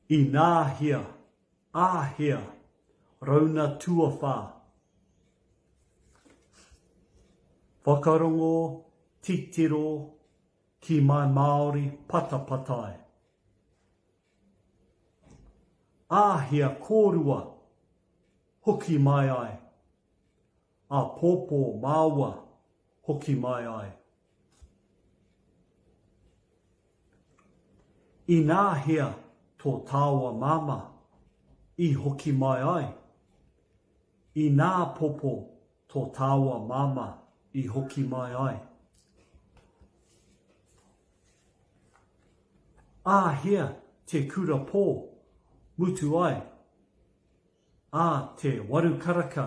Ināhea, āhea, rauna tuawhā. Whakarongo, titiro, ki my Māori patapatai. Āhea kōrua hoki mai ai? Āpōpō māua hoki mai ai. Ināhea tō tāua māmā i hoki mai ai? Ināpopo tō tāua māmā i hoki mai ai? Āhea te kura pō mutu ai? Ā te waru karaka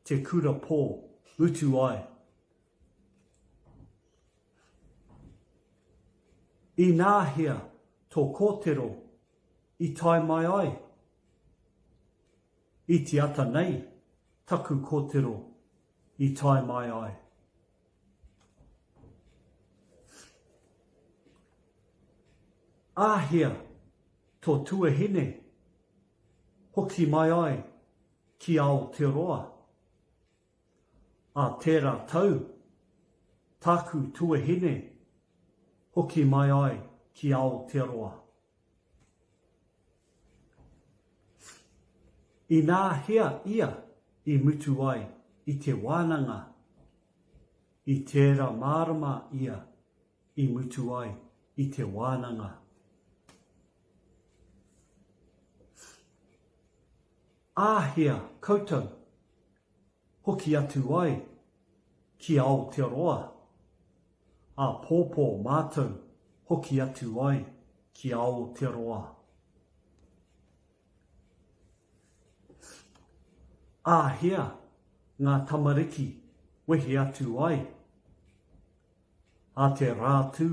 te kura pō mutu ai. Ināhea tō kōtero i tae mai ai? I te ata nei taku kōtero i tae mai ai. Āhea tō tuahine hoki mai ai ki Aotearoa? Ā tērā tau, tāku tuahine hoki mai ai ki Aotearoa. Inā hea ia i mutu ai i te wānanga? I tērā marama ia i mutu ai i te wānanga. Āhea koutou hoki atu ai ki Aotearoa? Āpōpō mātou hoki atu ai ki Aotearoa. Āhea ngā tamariki wehe atu ai? Ā te Rātū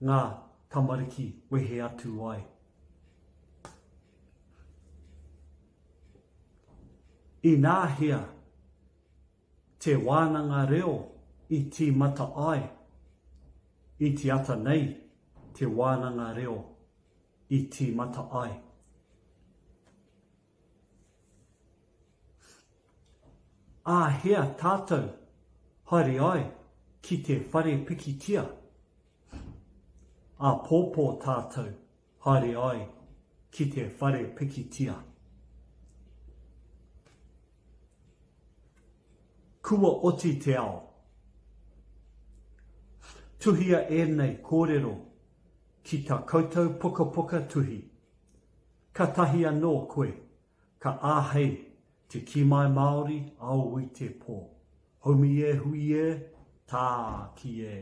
ngā tamariki wehe atu ai. Ināhea te wānanga reo i tīmata ai? I te ata nei te wānanga reo i tīmata ai. Āhea tātou haere ai ki te whare pikitia? Āpōpō tātou haere ai ki te whare pikitia. Kua oti te ao. Tuhia ēnei kōrero ki tā koutou pukapuka tuhi. Katahi anō koe ka āhei te kī mai Māori ao i te pō. Haumi e hui e, tā ki e.